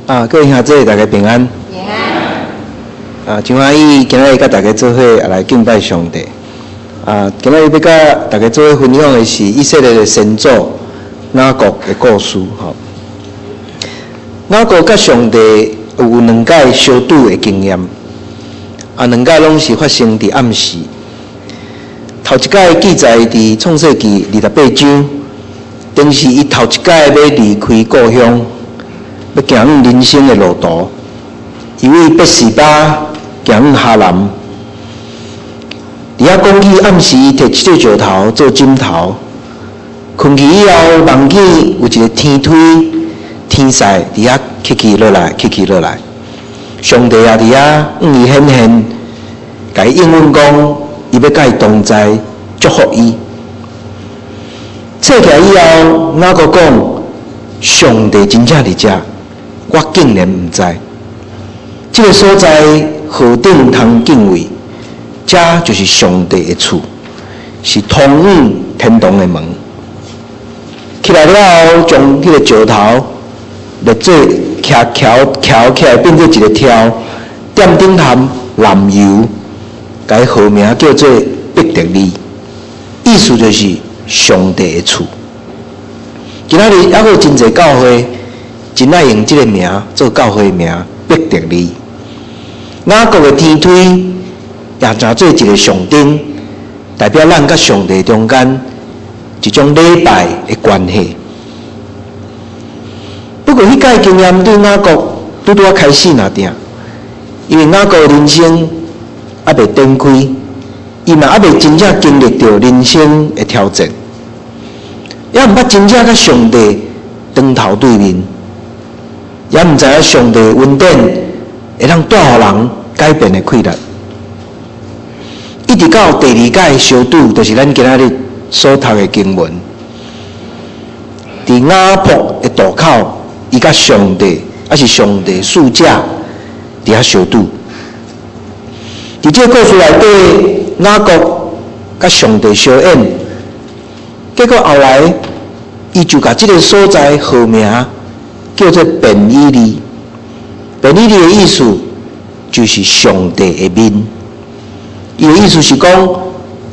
啊，各位兄弟，大家平安。平安。啊，真歡喜今仔日佮大家做伙來敬拜上帝。啊，今仔日欲佮大家做伙分享的是以色列的先祖雅各的故事。吼，雅各佮上帝有兩擺相拄的經驗，啊，兩擺攏是發生佇暗時。頭一擺記載佇創世記28章，當時伊頭一擺欲離開故鄉，欲行往人生的路途，伊為別是巴行往哈蘭。佇遐講起暗時，伊提一塊石頭做枕頭，睏去以後，夢見有一個天梯，天使佇遐起起落來，起起落來。上帝也佇遐向伊顯現，共伊應允講，伊欲佮伊同在，祝福伊。醒起來以後，雅各講：上帝真正佇遮，我竟然毋知。這个所在何等通敬畏，這就是上帝的厝，是通往天堂的門。起來了後，將彼个石頭列做徛橋橋起來，變做一个柱，點頂含藍油，共伊號名叫做伯特利，意思就是上帝的厝。今仔日猶閣有真濟教會真愛用這个名做教會名，伯特利。雅各的天梯也成做一个象徵，代表咱佮上帝中間一種禮拜的關係。不過，彼擺經驗對雅各拄拄仔開始爾定，因為雅各的人生猶未展開，伊嘛猶未真正經歷著人生的挑戰，也毋捌真正佮上帝當頭對面，也毋知影上帝恩典會當帶予人改變的氣力。一直到第二擺相拄，就是咱今仔日所讀的經文，佇雅博的渡口，伊佮上帝，抑是上帝使者佇遐相拄。佇這个故事內底，雅各佮上帝相演，結果後來，伊就共這个所在號名叫做便以利。便以利的意思就是上帝的面。伊的意思是講，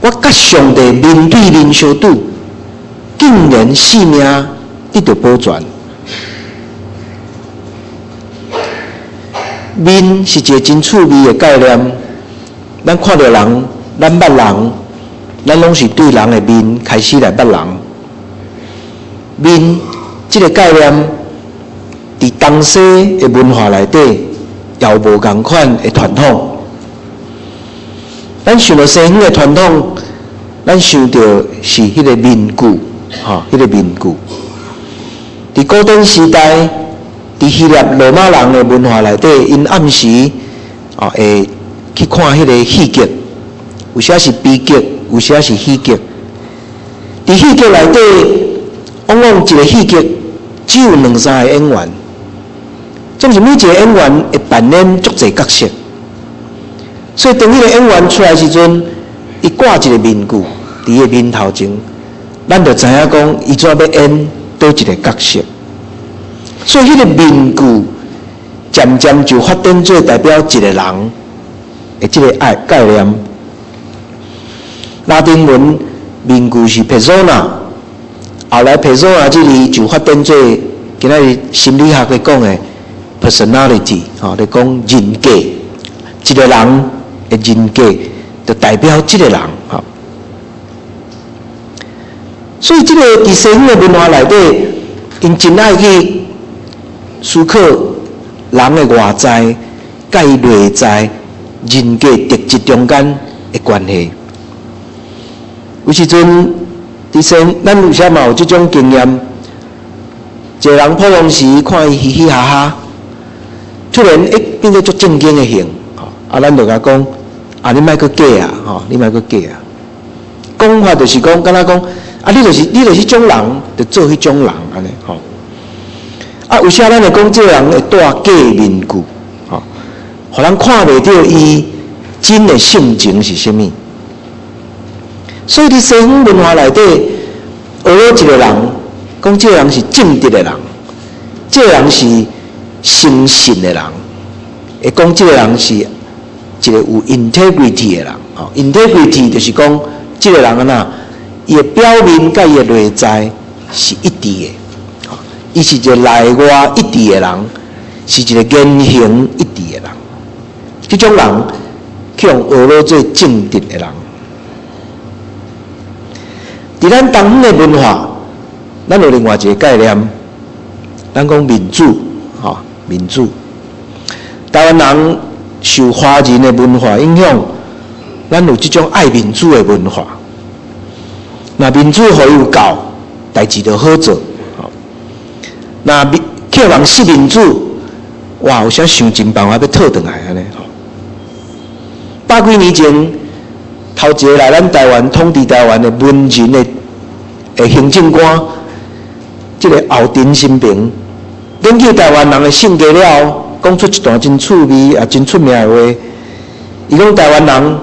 我佮上帝面對面相拄，竟然性命得著保全。面是一个真趣味的概念。咱看著人，咱捌人，咱攏是對人的面開始來捌人。面這个概念，佇東西的文化內底，也有無仝款的傳統。咱想著西方的傳統，咱想著是彼个面具，吼，彼个面具。佇古典時代，佇希臘羅馬人的文化內底，𪜶暗時哦會去看彼个戲劇，有時是悲劇，有時是喜劇。佇戲劇內底，往往一个戲劇只有兩三个演員，總是每一个演員會扮演足濟角色。所以當彼个演員出來時陣，伊掛一个面具佇伊的面頭前，咱就知影講伊怎欲演佗一个角色。所以彼个面具漸漸就發展做代表一個人的這个愛概念。拉丁文面具是 persona，後來 persona 這字就發展做今仔日心理學咧講的 personality，吼，咧講人格，一個人的人格就代表這个人，吼。所以這个佇西方的文化內底，𪜶真愛去思考人的外在佮伊內在人格特質中間的關係。有時陣佇西，咱有時嘛有這種經驗，一個人普通時看伊嘻嘻哈哈，突然會變做足正經的形，吼，啊，咱就共講，啊，你莫閣假啊，吼，你莫閣假啊。講法就是講，敢若講，啊，你就是彼種人，就做彼種人按呢，吼。啊，有時咱會講，這个人會戴假面具，吼，予人看袂著伊真的性情是啥物。所以佇西方文化內底，學了一個人，講這个人是正直的人，這个人是誠信的人，會講這个人是一个有 integrity 的人。吼，integrity 就是講這个人按怎，伊的表面佮伊的內在是一致的。伊是一个內外一致的人，是一个言行一致的人。這種人去予學落做正直的人。佇咱東方的文化，咱有另外一个概念，咱講民主，吼，民主。台灣人受華人的文化影響，咱有這種愛民主的文化。若民主予伊有夠，代誌就好做。若去予人失民主，哇，有時想盡辦法欲討轉來按呢吼。百幾年前，頭一个來咱台灣統治台灣的文人的行政官，這个後藤新平，研究台灣人的性格了後，講出一段真趣味也真出名的話。伊講台灣人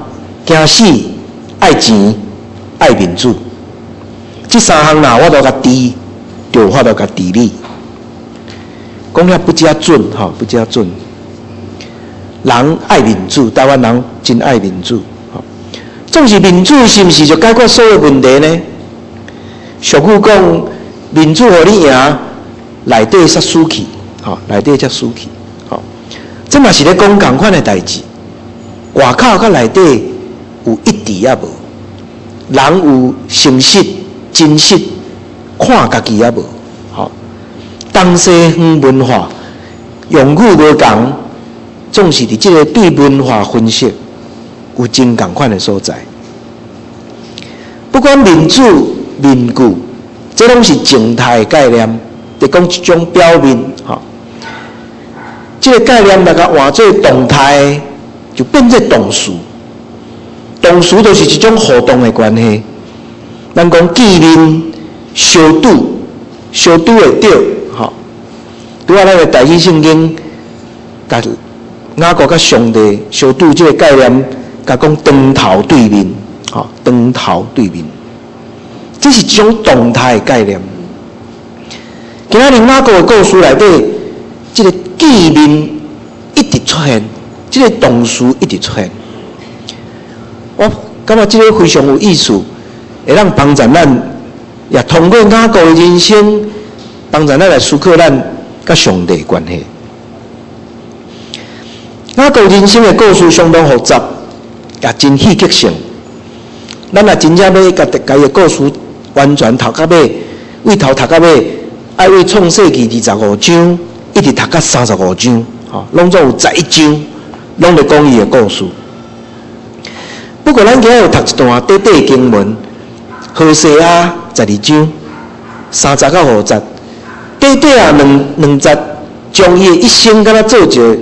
驚死、愛錢、愛民主，這三項若有法度共治，就有法度共治理。講遐不遮準吼，不遮準。人愛民主，台灣人真愛民主。總是民主是毋是就解決所有問題呢？俗語講，民主予你贏，內底煞輸去，吼，內底才輸去，吼。這嘛是咧講仝款的代誌。外口佮內底有一致抑無？人有誠實、真實，看家己抑無？吼。東西方文化用語無仝，總是佇這个對文化分析有真仝款的所在。不管民主、面具，這攏是靜態的概念，佇講一種表面，吼。這个概念來共換做動態，就變做動詞。動詞就是一種互動的關係。咱講見面相拄，相拄會著，吼。拄仔咱的台語聖經，共雅各佮上帝相拄這个概念，共講當頭對面，吼，當頭對面，這是一種動態的概念。今仔日雅各的故事內底，這个見面一直出現，這个動詞一直出現。我感覺這个非常有意思，會當幫助咱，也通過雅各的人生，幫助咱來思考咱佮上帝的關係。雅各人生的故事相當複雜，也真戲劇性。咱若真正欲共伊的故事完全讀到尾，對頭讀到尾，愛對創世記25章，一直讀到35章，吼，攏總有11章，攏咧講伊的故事。不過，咱今仔日讀一段短短的經文，何西阿12章30到50節，短短啊兩兩節，將伊的一生敢若做一个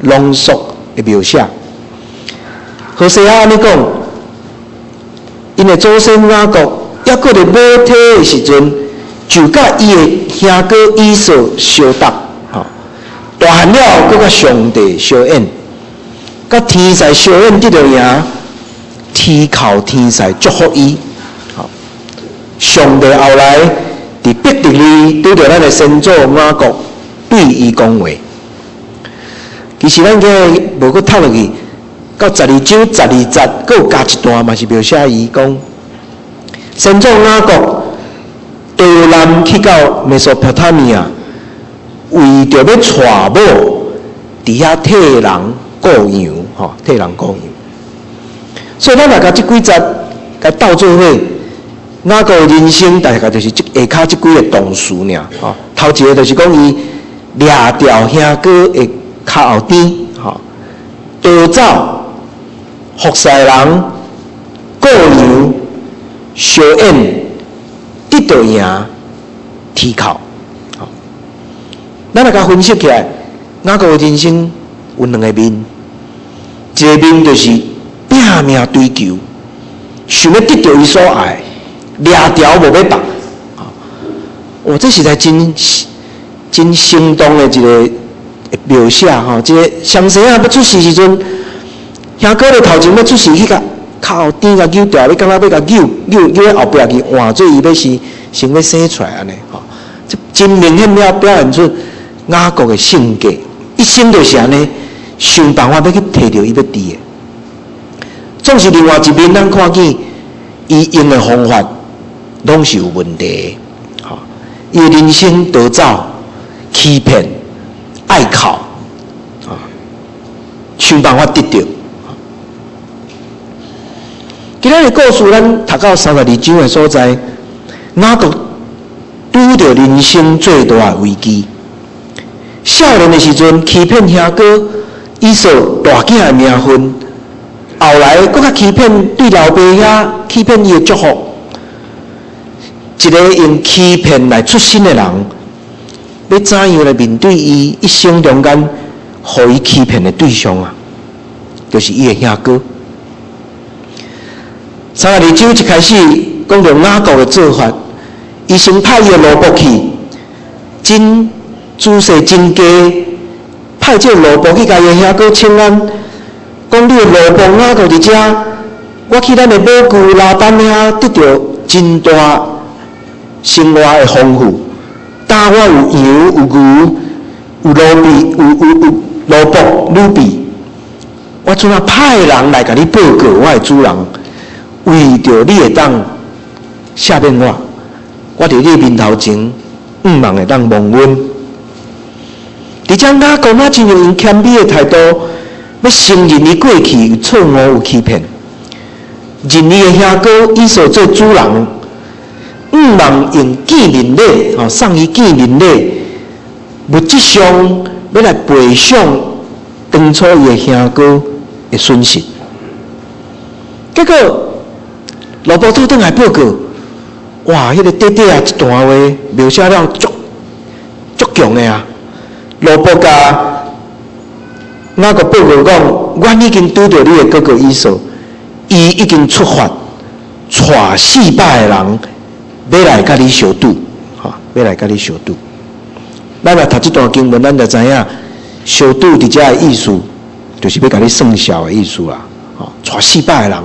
濃縮的描寫。何西阿按呢講，𪜶的祖先雅各，猶閣佇母體的時陣，就佮伊的兄哥以掃相鬥，吼，大漢了後，閣佮上帝相演，佮天使相演得著贏，天口天使祝福伊，吼，上帝後來佇伯特利拄著咱的先祖雅各，對伊講話。其實咱今日無閣讀落去，到12章12節，閣有加一段嘛是描寫伊講，先祖雅各逃難去到美索不達米亞，為著欲娶某，佇遐替人顧羊，吼，替人顧羊。所以咱若共這幾節共鬥做伙，雅各的人生大概就是這下跤這幾个動詞爾，吼。頭一个就是講伊掠牢兄哥的跤後邊，吼，逃走，服侍人，顧羊，相演，得著贏，天口。吼，咱來共分析起來，雅各的人生有兩个面，一个面就是拼命追求，想欲得著伊所愛，掠牢無欲放。哦，這實在真真生動的一个描寫吼。這个雙生仔欲出世時陣，兄哥咧頭前欲出世去共跤後邊共扭牢，欲敢若欲共扭扭扭佇後壁去換做伊欲是先欲生出來按呢吼。這真明顯了表現出雅各的性格，一生就是按呢，想辦法欲去提著伊欲佇的。總是另外一面，咱看見伊用的方法攏是有問題的。吼，伊的人生逃走、欺騙、愛哭，啊，想辦法得著。今仔日故事，咱讀到32章的所在，雅各拄著人生最大的危機。少年的時陣欺騙兄哥以掃大囝的名分，後來閣較欺騙對老爸遐欺騙伊的祝福。一個用欺騙來出身的人，欲怎樣來面對伊一生中間予伊欺騙的對象啊？就是伊的兄哥。32章一開始講著雅各的做法，伊先派伊的奴僕去，真仔細真加，派這個奴僕去共伊的兄哥請安，講你的奴僕雅各佇遮，我去咱的母舅拉班遐得著真大生活的豐富，搭我有羊有牛有奴婢有有有奴僕女婢，我怎啊派人來共你報告我的主人，為著你會當赦免我，我佇你面頭前，向望會當蒙恩。佇遮雅各若親像用謙卑的態度，欲承認伊過去有錯誤有欺騙，認伊的兄哥以掃做主人，向望用見面禮，吼送伊見面禮，物質上欲來賠償當初伊的兄哥的損失。結果奴僕倒轉來報告，哇！彼個短短啊一段話描寫了足足強的啊！奴僕共雅各報告講，阮已經拄著你的哥哥以掃，伊已經出發，帶400個人欲來共你相拄，吼，欲來共你相拄。咱若讀這段經文，咱就知影相拄佇遮的意思，就是欲共你算數的意思啦。吼，帶四百個人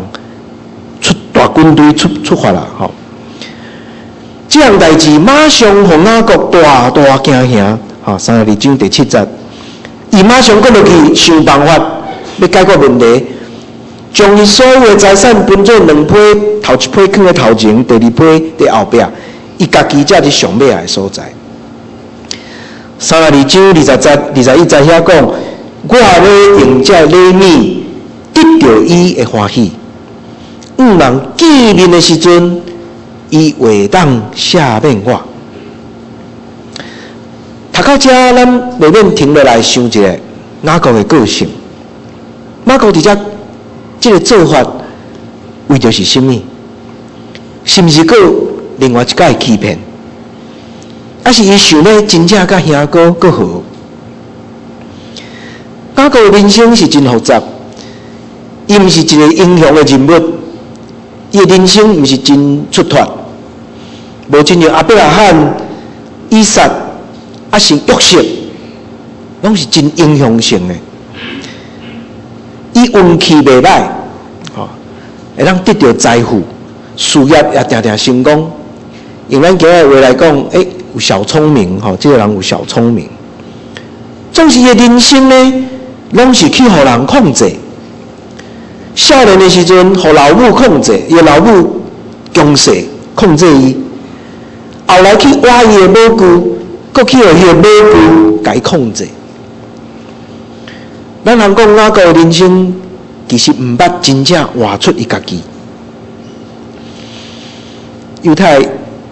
出大軍隊出出發啦，吼！這項代誌馬上予雅各大大驚嚇，吼，32章第7節，伊馬上閣落去想辦法欲解決問題，將伊所有的財產分做兩批，頭一批囥佇頭前，第二批佇後壁，伊家己才佇上尾的所在。32章20節、21節遐講，我欲用這禮物得著伊的歡喜。向望見面的時陣，伊會當赦免我。讀到遮，咱袂免停落來想一下雅各的個性。雅各佇遮這個做法，為著是啥物？是毋是閣另外一擺欺騙？抑是伊想欲真正佮兄哥閣和？雅各的人生是真複雜，伊毋是一個英雄的人物，伊的人生毋是真出脫，無親像亞伯拉罕、以撒，抑是約瑟，攏是真英雄性的。伊運氣袂䆀，吼，會當得著財富，事業也定定成功。用咱今仔話來講，欸，有小聰明，吼，這個人有小聰明。總是伊的人生呢，攏是去予人控制。少年的時陣，予老母控制，伊的老母強勢控制伊。後來去挖伊的母舅，閣去予伊的母舅共伊控制。咱人講雅各的人生，其實毋捌真正活出伊家己。猶太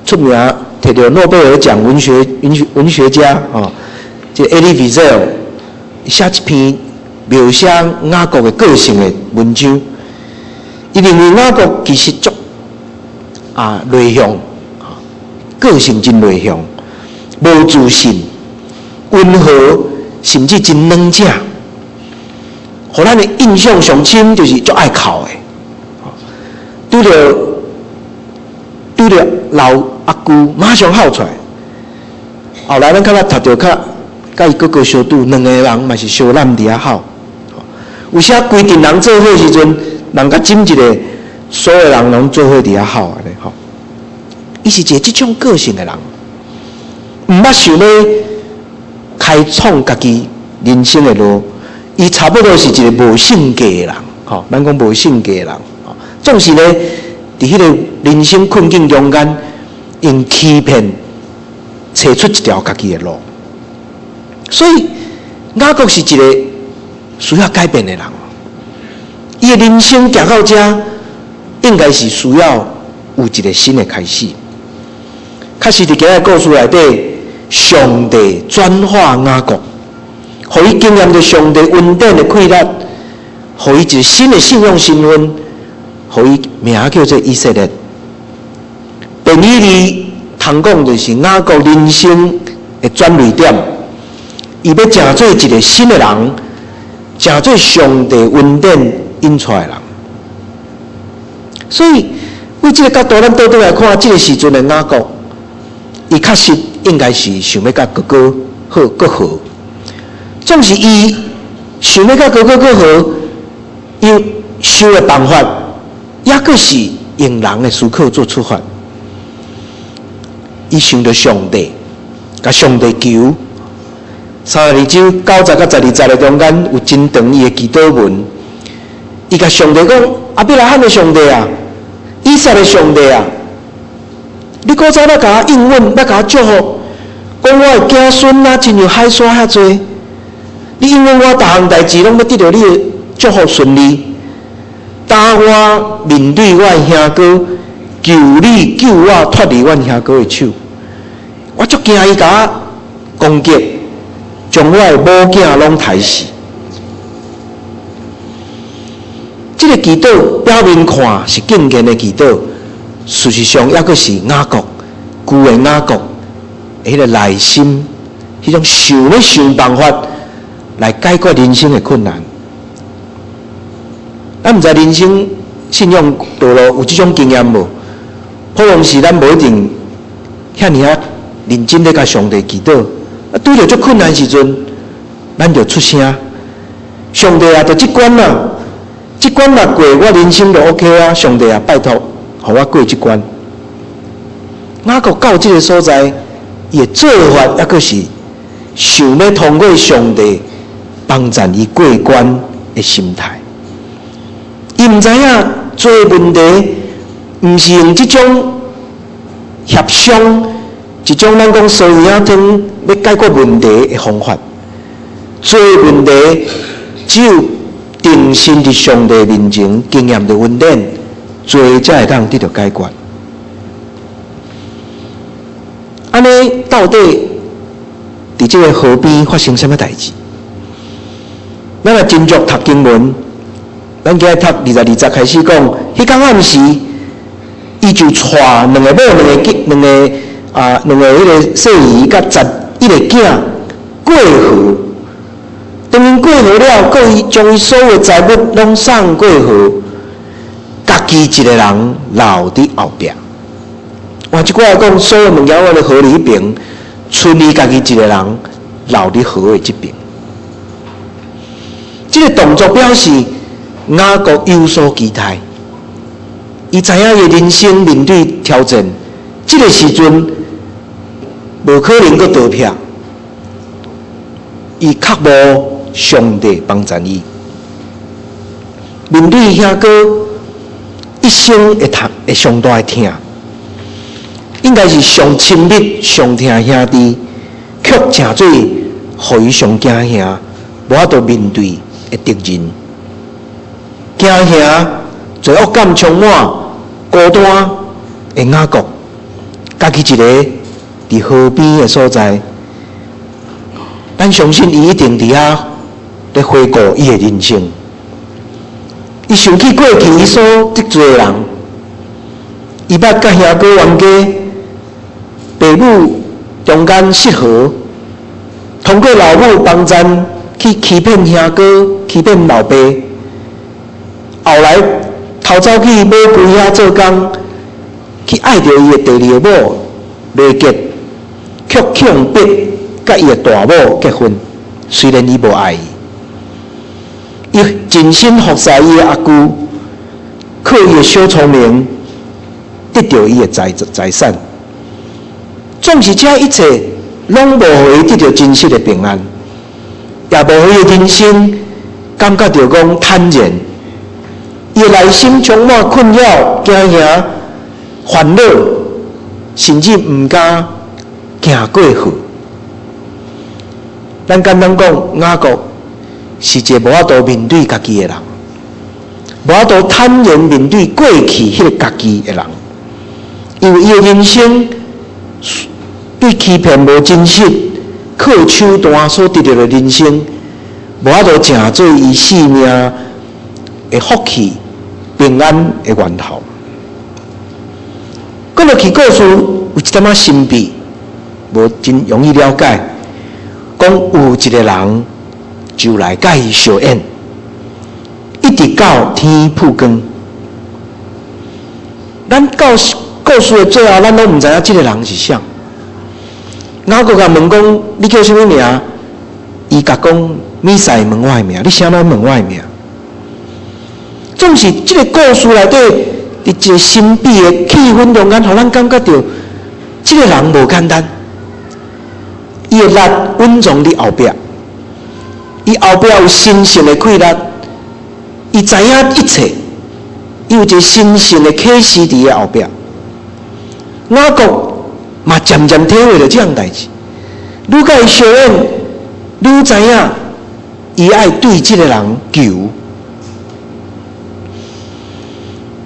出名提著諾貝爾獎文學文學文學家吼，這愛麗維澤爾寫一篇描寫雅各的個性的文章。伊認為雅各其實足啊內向，個性真內向，無自信，溫和，甚至真軟正。予咱的印象上深就是足愛哭的，拄著拄著老阿舅馬上哭出來。後來咱較早讀著較佮伊哥哥相拄，兩個人嘛是相攬佇遐哭。有時規陣人做伙時陣，人共斟一个，所有人攏做伙佇遐哭按呢吼。伊是一個這種個性的人，毋捌想欲開創家己人生的路。伊差不多是一个無性格的人，吼，咱講無性格的人，吼，總是呢，佇彼个人生困境中間，用欺騙揣出一條家己的路。所以雅各是一个需要改變的人。伊的人生行到遮，應該是需要有一个新的開始。確實佇今日故事內底，上帝轉化雅各，予伊經驗著上帝恩典的氣力，予伊一个新的信仰身份，予伊名叫做以色列。便以利通講就是雅各人生的轉捩點，伊欲成做一个新的人，成做上帝恩典引出來的人。所以，為這个角度，咱倒轉來看，這个時陣的雅各，伊確實應該是想欲佮哥哥好閣和。總是伊想欲佮哥哥閣和，伊想的辦法，抑閣是用人的思考做出發。伊想著上帝，共上帝求。32章9節佮12節的中間有真長伊的祈禱文。伊共上帝講：亞伯拉罕的上帝啊，以撒的上帝啊，你古早捌共我應允，捌共我祝福，講我的子孫啊，親像海沙遐濟。你應允我，逐項代誌攏欲得著你的祝福順利。當我面對我的兄哥，求你救我脫離阮兄哥的手。我足驚伊共我攻擊，將我的某囝攏刣死。這个祈禱表面看是敬虔的祈禱，事實上抑閣是雅各舊的雅各彼个內心，彼種想欲想辦法來解決人生的困難。咱毋知人生信仰道路有這種經驗無？可能是咱無一定遐爾仔認真咧共上帝祈禱，啊，拄著足困難時陣，咱就出聲。上帝啊，就這關啊，這關若過，我人生就 OK 啊。上帝啊，拜託，予我過這關。雅各到這个所在，伊的做法抑閣是想欲通過上帝幫贊伊過關的心態。伊毋知影做問題，毋是用這種協商，一種咱講燒魚仔湯欲解決問題的方法。做問題只有定心佇上帝面前經驗著恩典，做才會當得著解決。按呢，到底佇這个河邊發生啥物代誌？咱來斟酌讀經文，咱今日讀22節開始講，彼工暗時，伊就帶兩個某、兩個囝、兩个啊、兩个彼个細兒佮11個囝過河。當𪜶過河了，閣伊將伊所有的財物攏送過河，家己一个人留佇後壁。換一句話講，所有物件攏佇河裡彼爿，賰伊家己一个人留佇河的這爿。這个動作表示雅各有所期待，伊知影伊人生面對挑戰，這个時陣無可能閣逃避，伊渴慕上帝幫助伊。面對兄哥一生會痛會上大的疼，應該是上親密、上疼兄弟，卻成做予伊上驚嚇、無法度面對的敵人。驚嚇、罪惡感充滿、孤單的雅各，家己一个佇河邊的所在，咱相信伊一定佇遐咧回顧伊的人生。伊想起過去伊所得罪的人，伊捌佮兄哥冤家，爸母中間失和，通過老母幫贊去欺騙兄哥、欺騙老爸，後來偷走去母龜遐做工，去愛著伊的第二个某拉結，卻強迫佮伊的大某結婚，雖然伊無愛伊。伊盡心服侍伊的阿舅，靠伊的小聰明得著伊的財產。總是這一切，攏無予伊得著真實的平安，也無予伊的人生感覺著講坦然。伊的內心充滿困擾、驚嚇、煩惱，甚至毋敢行過河。咱簡單講，雅各是一個無法度面對家己的人，無法度坦然面對過去彼個家己的人，因為伊的人生對欺騙無真實、靠手段所得著的人生，無法度成做伊性命的福氣、平安的源頭。講落去故事有一點仔神秘，無真容易了解。講有一個人就來佮伊相演，一直到天曝光。咱到故事的最後，咱攏毋知影這個人是啥。雅各共問講：你叫啥物名？伊共講：你使問我的名，你啥物問我的名？總是這個故事內底，佇一個神秘的氣氛中間，予咱感覺著這個人無簡單。伊的力隱藏佇後壁，伊後壁有神聖的氣力，伊知影一切，伊有一個神聖的啟示佇伊後壁。雅各嘛漸漸體會著這項代誌，愈佮伊相演，愈知影伊愛對這個人求。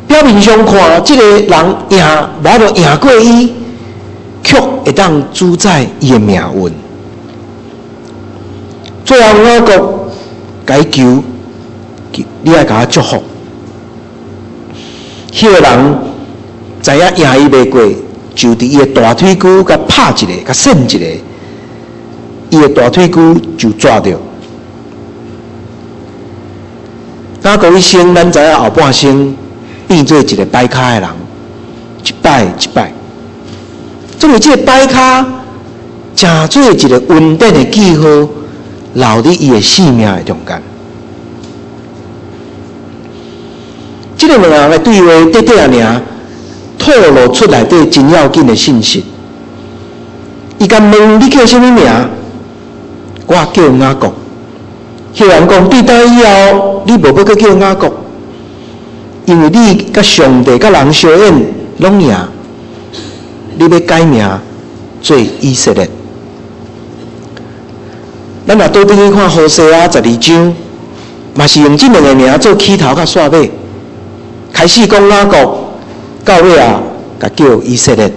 表面上看，這個人贏，無法度贏過伊，卻會當主宰伊的命運。最後雅各共伊求，你愛共我祝福。彼個人知影贏伊袂過，就佇伊的大腿骨共拍一下，共扇一下，伊的大腿骨就折著。雅各一生，咱知影後半生變做一個擺跤的人，一擺一擺。總是這個擺跤，成做一個恩典的記號，留佇伊的性命的中間。這個兩人的對話，短短仔爾，透露出內底真要緊的信息。伊共問你叫啥物名？我叫雅各。彼人講，對今以後，你無欲閣叫雅各，因為你佮上帝佮人相演攏贏，你欲改名做以色列。咱若倒轉去看何西阿12章，嘛是用這兩個名做起頭佮煞尾。開始講雅各，到尾啊，共叫以色列。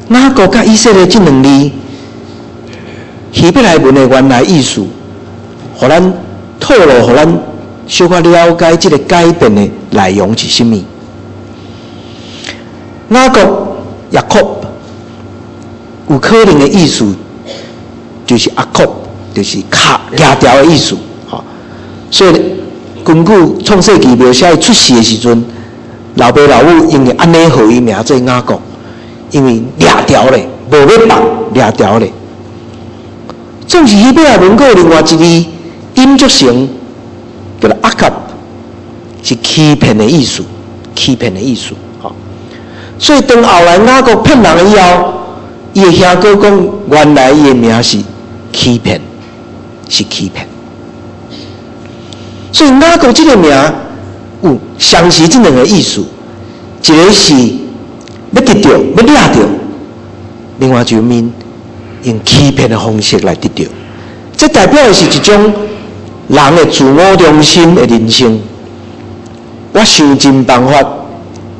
雅各佮以色列這兩字，希伯來文的原來意思，予咱透露，予咱小可了解這個改變的內容是啥物。雅各、雅各有可能的意思，就是阿克，就是跤掠牢的意思。吼，所以根據創世記描寫，伊出世的時陣，老爸老母因為按呢予伊名做雅各，因為掠牢咧，無欲放，掠牢咧。總是希伯來文閣有另外一字音譯成叫做阿卡，是欺騙的意思，欺騙的意思。吼，所以當後來雅各騙人以後，伊的兄哥講，原來伊的名是欺騙，是欺騙。所以雅各這個名有相似這兩個意思，一個是欲得著，欲掠著，另外一面用欺騙的方式來得著。這代表的是一種人的自我中心的人生。我想盡辦法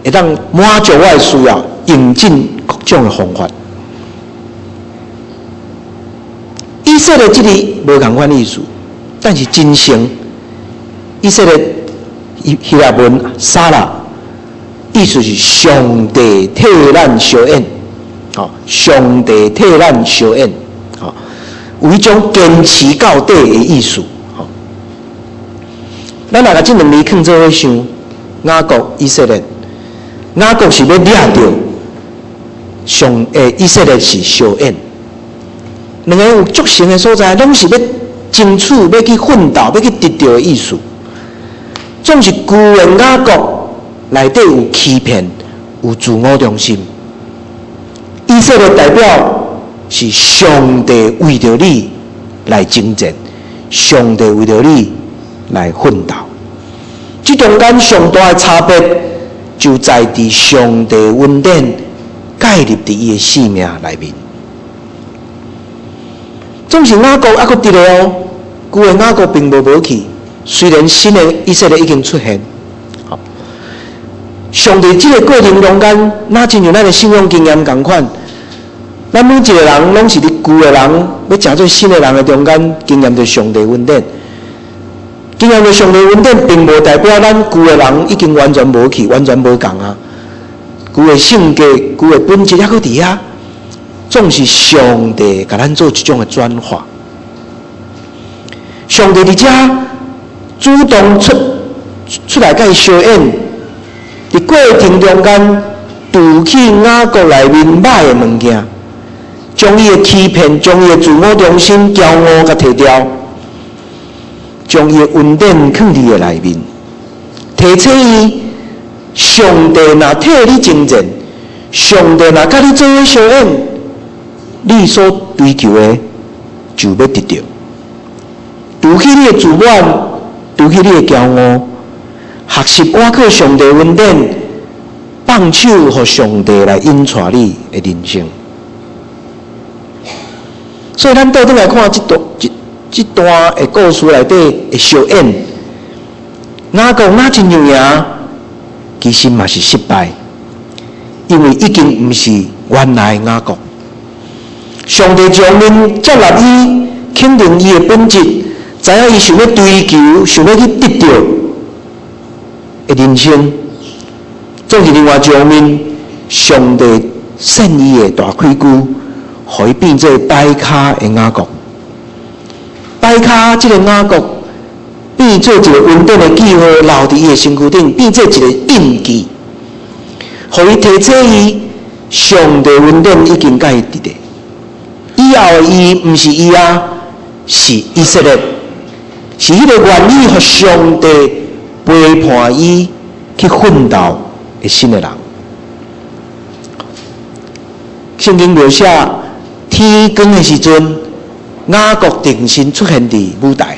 會當滿足我的需要，用盡各種的方法。以色列這字無仝款意思，但是真誠。以色列希臘文撒拉，意思是上帝替咱相演，吼，上帝替咱相演，吼，有一種堅持到底的意思，吼。咱若共這兩字囥做伙想，雅各、以色列，雅各是欲掠著上，以色列是相演，兩个有足成的所在，攏是欲爭取、欲去奮鬥、欲去得著的意思。總是舊的雅各內底有欺騙，有自我中心。以色列代表是上帝為著你來征戰，上帝為著你來奮鬥。這中間上大的差別，就在佇上帝恩典蓋入佇伊的性命內面。總是雅各猶閣佇咧哦，舊的雅各並無無去，雖然新的以色列已經出現。上帝這个過程中間，若親像咱的信仰經驗仝款，咱每一个人攏是佇舊的人欲成做新的人的中間，經驗著上帝恩典。經驗著上帝恩典，並無代表咱舊的人已經完全無去，完全無仝啊。舊的性格、舊的本質猶閣佇遐，總是上帝共咱做這種的轉化。上帝佇遮主動出來共伊相演，佇過程中間，除去雅各內面歹的物件，將伊的欺騙、將伊的自我中心、驕傲共提掉，將伊的恩典囥佇伊的內面，提醒伊：上帝若替你征戰，上帝若佮你做伙相演，你所追求的就欲得著。除去你的自滿，除去你的驕傲，學習倚靠上帝恩典，放手予上帝來引帶你的人生。所以，咱倒轉來看這段的故事內底的相演，雅各若親像贏，其實嘛是失敗，因為已經毋是原來的雅各。上帝將面接納伊，肯定伊的本質，知影伊想欲追求、想欲去得著的人生，總是另外一方面，上帝善意的大開龜，予伊變做擺跤的雅各。擺跤這个雅各變做一个恩典的記號，留佇伊的身軀頂，變做一个印記，予伊提醒伊，上帝恩典已經佮伊佇咧。以後的伊毋是伊啊，是以色列，是彼个願意予上帝陪伴伊去奮鬥的新的人。聖經描寫天光的時陣，雅各重新出現佇舞台。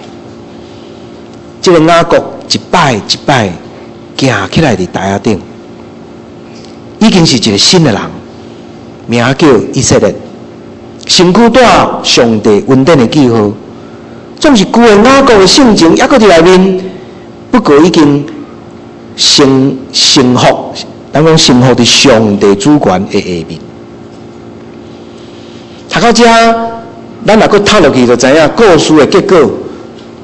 這个雅各一擺一擺行起來佇台仔頂，已經是一个新的人，名叫以色列。身軀帶上帝恩典的記號，總是舊的雅各的性情猶閣佇內面，不過已經臣服，咱講臣服佇上帝主權的下面。讀到遮，咱若閣讀落去，就知影故事的結果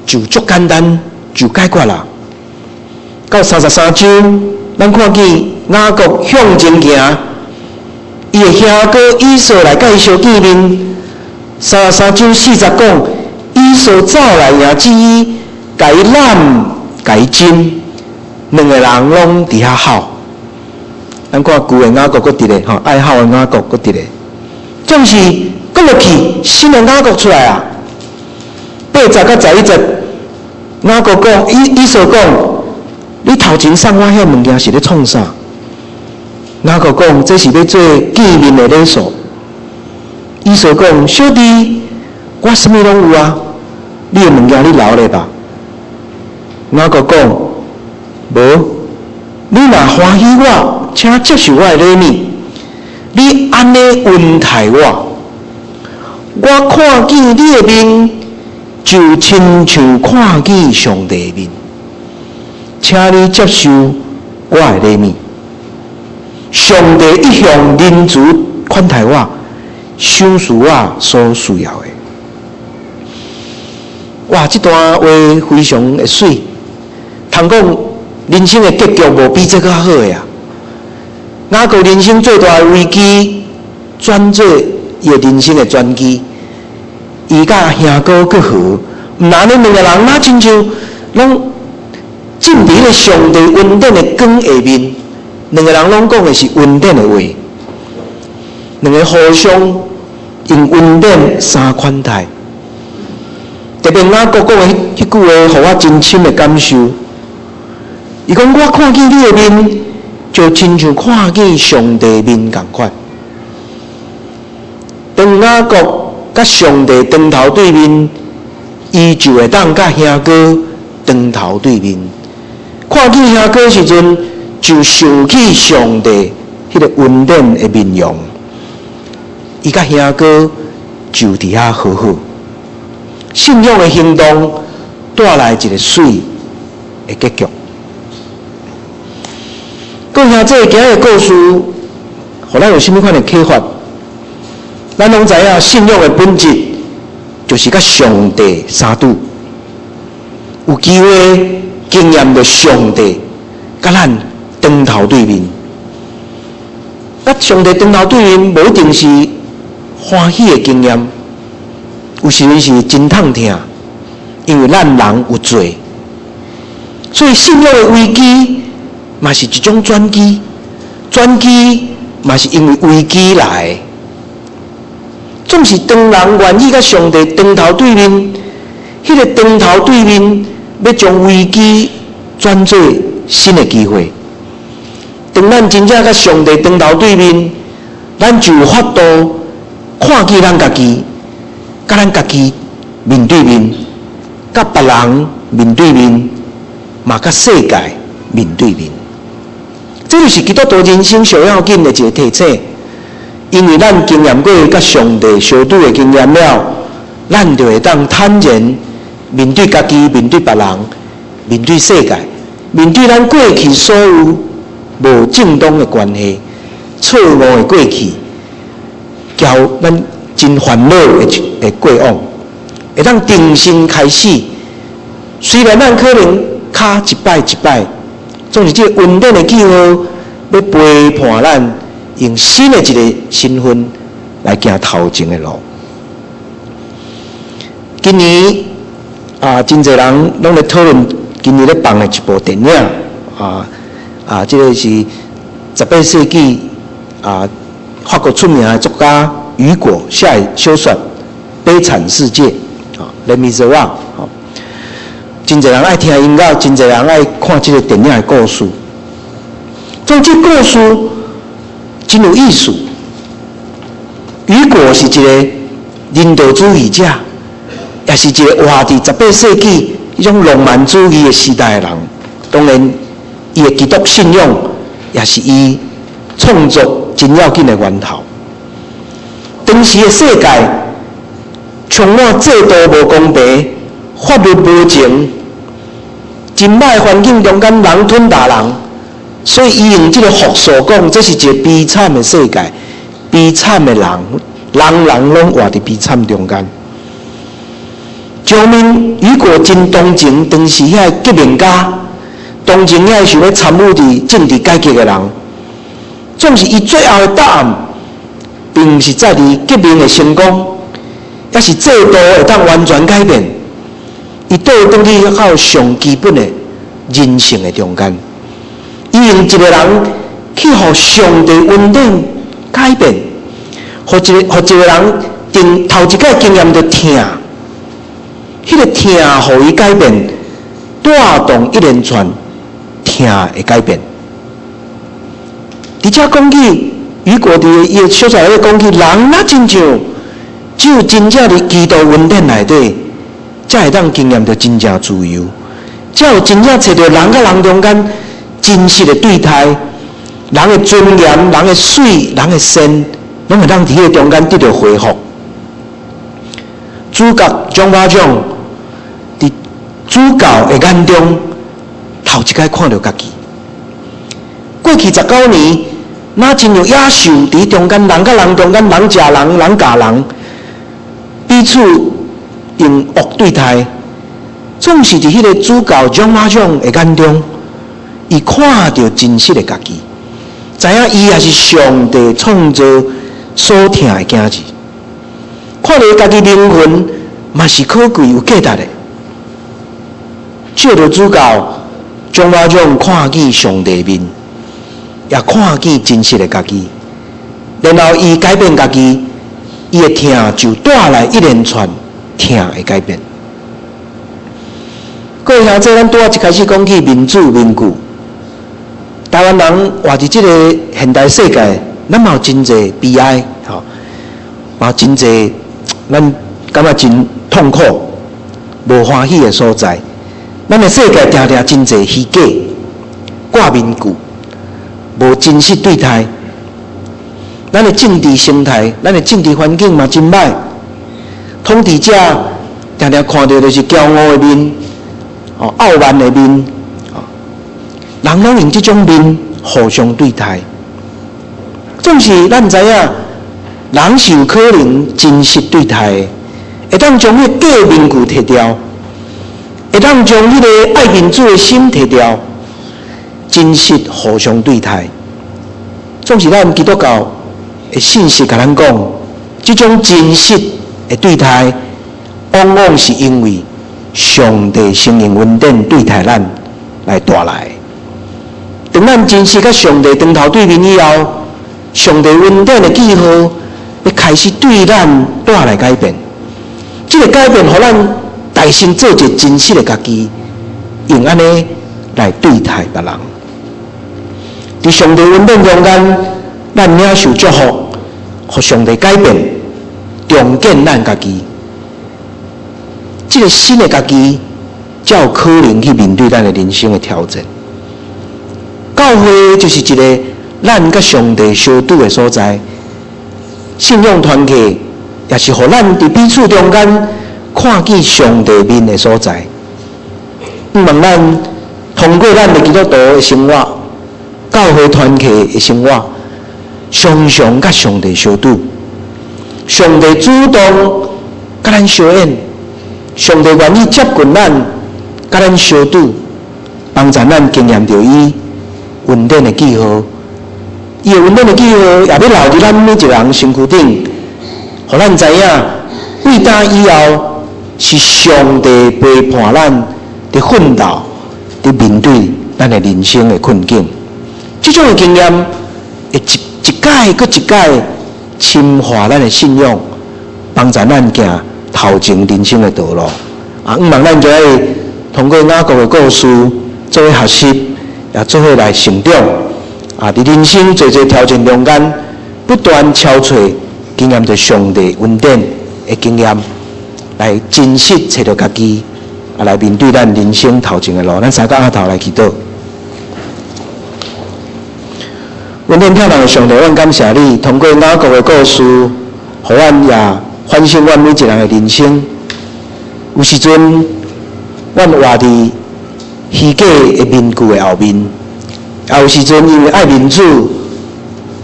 就足簡單，就解決啦。到33章，咱看見雅各向前行，伊的兄哥以掃來佮伊相見面。33章4節講，以掃走來迎接伊，共伊攬，共伊親，兩个人攏佇遐哭。咱看舊的雅各閣佇咧，吼，愛哭的雅各閣佇咧，總是閣落去新的雅各出來啊！8節佮11節，雅各講，以掃講，你頭前送我遐物件是咧創啥？雅各講，這是欲做見面的禮數。以掃講，小弟，我啥物攏有啊，你的物件你留咧吧。雅各講，無，你若歡喜我，請接受我的禮物。你按呢恩待我，我看見你的面，就親像看見上帝的面。請你接受我的禮物。上帝一向仁慈款待我，賞賜我所需要的。哇！這段話非常的媠，通講人生的結局無比這閣較好的啊！雅各人生最大的危機，轉做伊的人生的轉機。伊佮兄哥閣和，毋但按呢兩个人，若親像攏浸佇彼个上帝恩典的光下面，兩个人攏講的是恩典的話，兩个互相用恩典相款待。特別雅各講的彼句話，予我真深的感受。伊講我看見你的面，就親像看見上帝面仝款。當當雅各佮上帝當頭對面，伊就會當佮兄哥當頭對面。看見兄哥時陣，就想起上帝彼个恩典的面容。伊佮兄哥就佇遐和好。信仰的行動帶來一个媠的結局。各位兄弟，今日的故事，予咱有啥物款的啟發？咱攏知影，信仰的本質就是佮上帝相拄，有機會經驗著上帝，佮咱當頭對面。佮上帝當頭對面，無一定是歡喜的經驗，有時陣是真痛疼，因為咱人有罪，所以信仰的危機嘛是一種轉機，轉機嘛是因為危機來的。總是當人願意佮上帝當頭對面，彼个當頭對面欲將危機轉做新的機會。當咱真正佮上帝當頭對面，咱就有法度看見咱家己，佮咱家己面對面，佮別人面對面，嘛佮世界面對面。這就是基督徒人生上要緊的一个提醒。因為咱經驗過佮上帝相拄的經驗了，咱就會當坦然面對家己、面對別人、面對世界、面對咱過去所有無正當的關係、錯誤的過去，交咱真煩惱的過往，會當重新開始。雖然咱可能跤一擺一擺，總是這个恩典的記號，欲陪伴咱，用新的一个身份來行頭前的路。今年啊，真濟人攏咧討論今年咧放的一部電影啊，這个是18世紀啊法國出名的作家雨果寫的小說《悲慘世界》啊，Les Misérables 吼。真濟人愛聽音樂，真濟人愛看這个電影的故事。總之，故事真有意思。雨果是一个人道主義者，也是一个活佇18世紀彼種浪漫主義的時代的人。當然，伊的基督信仰也是伊創作真要緊的源頭。當時的世界充滿制度無公平、法律無情、真歹環境中間人吞大人，所以伊用這个朴素講，這是一个悲慘的世界，悲慘的人，人人攏活佇悲慘中間。張明雨果真同情當時遐个革命家，同情遐想欲參與佇政治改革的人。總是伊最後的答案，並毋是在佇革命的成功，抑是制度會當完全改變。伊倒轉去到上基本的人性的中間，伊用一个人去予上帝恩典改變，予一个人定頭一擺經驗著疼，彼个疼予伊改變，帶動一連串疼的改變。佇遮講起，雨果佇伊的小說內底講起，人若親像只有真正佇基督恩典內底，才會當經驗著真正自由，才有真正揣著人佮人中間真實的對待，人的尊嚴、人的媠、人的善，攏會當佇彼个中間得著恢復。主角蔣巴蔣佇主教的眼中，頭一擺看著家己。過去19年，若親像野獸佇中間，人佮人中間，人食人，人咬人，彼此用惡對待，總是佇彼个主教蔣巴蔣的眼中，伊看著真實的家己，知影伊也是上帝創造所疼的囝兒，看著家己靈魂嘛是可貴有價值的。借著主教蔣巴蔣看見上帝面，也看見真實的家己，然後伊改變家己，伊的疼就帶來一連串疼的改變。各位兄弟，咱拄仔一開始講起民主民權，台灣人活佇這个現代世界，咱嘛有真濟悲哀，吼。嘛真濟咱感覺真痛苦、無歡喜的所在。咱的世界定定真濟虛假、掛面具、無真實對待。咱的政治生態、咱的政治環境嘛真歹。統治者定定看著就是驕傲的面，哦，傲慢的面，人攏用這種面互相對待。總是咱知影，人是有可能真實對待的，會當將彼個假面具脫掉，會當將彼個愛面子的心脫掉，真實互相對待。總是咱基督教的信息共咱講，這種真實的對待，往往是因為上帝聖靈恩典對待咱來帶來。當咱真實佮上帝當頭對面以後，上帝恩典的記號欲開始對咱帶來改變。這個改變，予咱大先做一個真實的家己，用按呢來對待別人。佇上帝恩典中間，咱領受祝福，予上帝改變，重建咱家己。這個新的家己，才有可能去面對咱的人生的挑戰。教會就是一個咱佮上帝相拄的所在，信仰團契也是予咱佇彼此中間看見上帝面的所在。希望咱通過咱的基督徒的生活、教會團契的生活，常常佮上帝相拄，上帝主動佮咱相應，上帝願意接近咱，佮咱相拄，幫助咱經驗著伊恩典的記號。伊的恩典的記號也欲留佇咱每一個人身軀頂，予咱知影，對今以後是上帝陪伴咱佇奮鬥，佇面對咱的人生的困境。這種的經驗會一一擺閣一擺深化咱的信仰，幫助咱行頭前人生的道路。啊，向望咱今日通過雅各的故事做伙學習，也做伙來成長。啊，佇人生濟濟挑戰中間，不斷敲揣經驗著上帝恩典的經驗，來真實揣著家己，啊，來面對咱人生頭前的路。咱三個徛頭來祈禱。恩典疼人的上帝，阮感謝你，通過雅各的故事，予阮也反省阮每一個人的人生。有時陣，阮活佇虛假的面具的後面，也有時陣因為愛面子，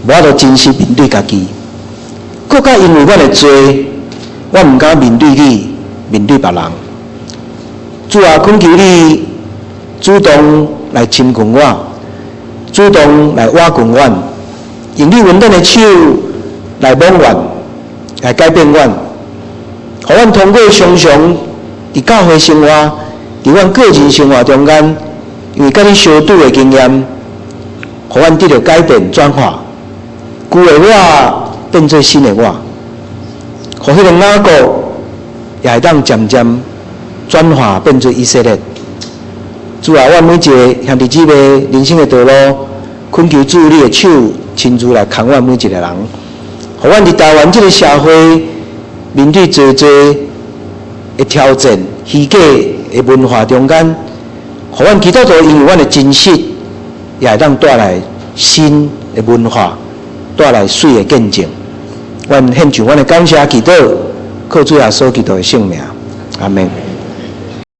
無法度真實面對家己。閣較因為阮的罪，阮毋敢面對你，面對別人。主啊，懇求你主動來親近我，主動來倚近阮，用你溫暖的手來摸阮，來改變阮，予阮通過常常佇教會生活，佇阮個人生活中間，因為佮你相拄的經驗，予阮得著改變轉化，舊的我變做新的我，予彼個雅各也會當漸漸轉化變做以色列。主啊，阮每一个兄弟姊妹人生的道路，懇求主你的手親自來牽阮每一個人，予阮佇台灣這個社會面對濟濟的挑戰、虛假的文化中間，予阮基督徒因為阮的真實，也會當帶來新的文化，帶來媠的見證。阮獻上阮的感謝祈禱，靠主耶穌基督的聖名，阿們。